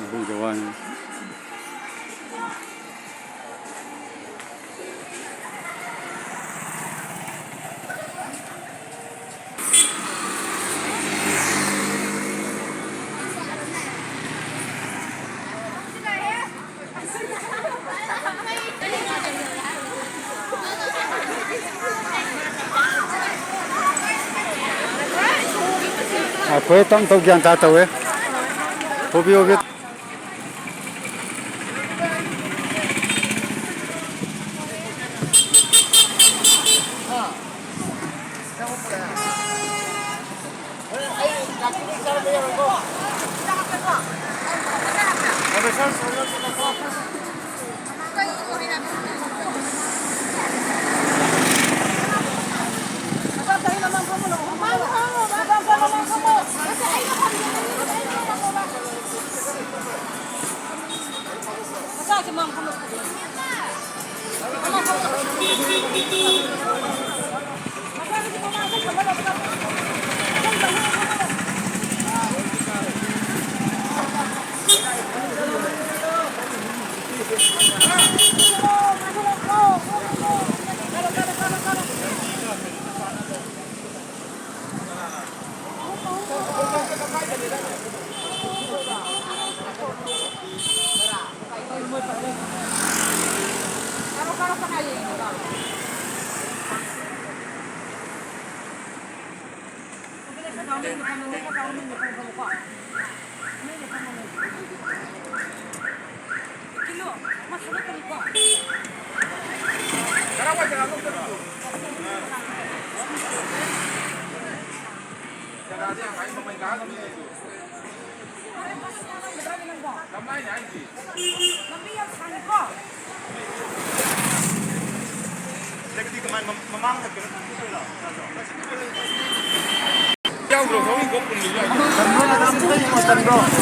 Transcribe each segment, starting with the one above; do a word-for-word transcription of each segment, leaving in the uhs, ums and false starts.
ꯑꯗꯨꯒꯤ ꯋꯥꯅꯤ꯫ ꯑꯩꯈꯣꯏ ꯇꯞ ꯇꯞ ꯒ꯭ꯌꯥꯟ ꯇꯥ ꯇꯧꯋꯦ꯫ Hobby hobby.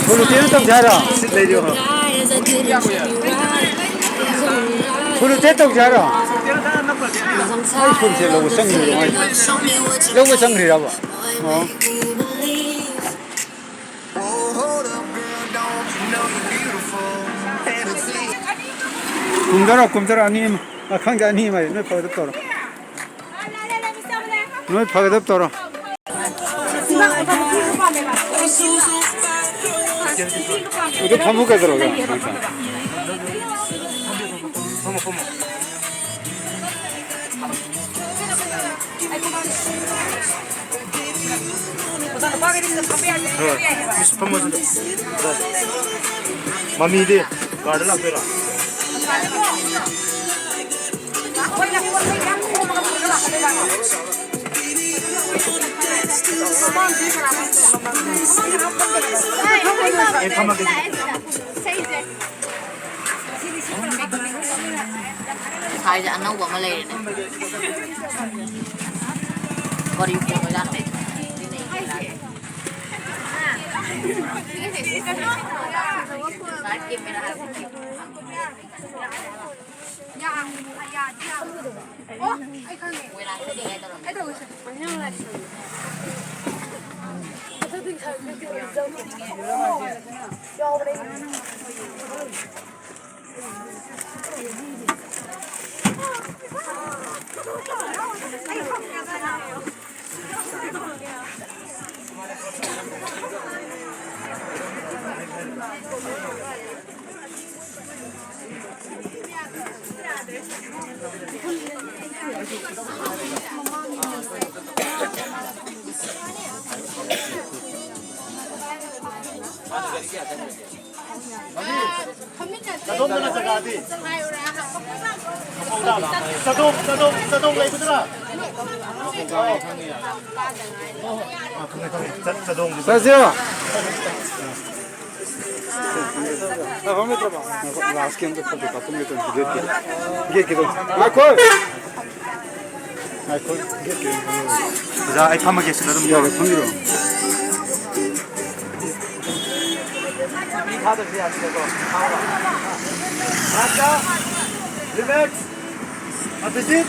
ꯐꯨꯂꯨꯇꯦꯟ ꯇꯧꯁꯦ ꯍꯥꯏꯔꯣ? ꯐꯨꯂꯨꯇꯦꯟ ꯇꯧꯁꯦ ꯍꯥꯏꯔꯣ? ꯑꯩ ꯐꯨꯜꯁꯦ ꯂꯧꯕ ꯆꯪꯈ꯭ꯔꯤꯔꯣ ꯍꯥꯏꯁꯦ? ꯂꯧꯕ ꯆꯪꯈ꯭ꯔꯤꯔꯕ? ꯑꯣ꯫ ꯀꯨꯝꯊꯔꯣ, ꯀꯨꯝꯊꯔꯣ, ꯑꯅꯤ ꯑꯃ꯫ ꯑ, ꯈꯪꯗꯦ, ꯑꯅꯤ ꯑꯃ ꯍꯥꯏ꯫ ꯅꯣꯏ ꯐꯒꯗꯕ ꯇꯧꯔꯣ꯫ ꯅꯣꯏ ꯐꯒꯗꯕ ꯇꯧꯔꯣ꯫ ꯑꯗꯨ ꯐꯝꯃꯨ ꯀꯩꯗꯧꯔꯒꯦ? ꯍꯣꯏ, ꯃꯤꯁ ꯐꯝꯃꯣ ꯑꯗꯨꯗ꯫ ꯃꯃꯤꯗꯤ ꯀꯥꯔꯗ ꯂꯥꯛꯇꯣꯏꯔꯣ? ꯑꯩ ꯐꯝꯃꯒꯦ ꯑꯗꯨꯗꯤ꯫ ꯉꯁꯥꯏꯁꯦ ꯑꯅꯧꯕ ꯑꯃ ꯂꯩꯔꯦꯅꯦ꯫ ꯀꯔꯤ ꯄꯣꯠ ꯑꯣꯏꯖꯥꯠꯅꯣ? ꯆꯥꯗꯣꯡꯗꯅ ꯖꯒꯥꯗꯤ? ꯆꯥꯗꯣꯡ, ꯆꯥꯗꯣꯡ, ꯆꯥꯗꯣꯡ ꯂꯩꯕꯗꯨꯔꯥ? ꯑꯥ, ꯈꯪꯉꯦ, ꯈꯪꯉꯦ꯫ ꯆꯠ-, ꯆꯥꯗꯣꯡꯗꯨ꯫ ꯆꯠꯁꯤꯔꯣ? ꯂꯥꯁꯀꯤ ꯑꯝꯇ ꯐꯣꯇꯣ ꯀꯥꯞꯄꯝꯒꯦ ꯇꯧꯅꯤ, ꯒꯦꯠꯀꯤ꯫ ꯒꯦꯠꯀꯤꯗꯣ꯫ ꯉꯥꯏꯈꯣ꯫ ꯉꯥꯏꯈꯣ, ꯒꯦꯠꯀꯤ꯫ ꯑꯣꯖꯥ, ꯑꯩ ꯐꯝꯃꯒꯦ ꯁꯤꯗ ꯑꯗꯨꯝ꯫ ꯌꯥꯔꯦ, ꯐꯝꯕꯤꯔꯣ꯫ ꯃꯤ ꯊꯥꯗꯕꯗꯤ ꯌꯥꯗꯦꯗꯀꯣ꯫ ꯂꯥꯁꯇ, ꯔꯤꯃꯦꯛꯁ, ꯑꯕꯤꯖꯤꯠ꯫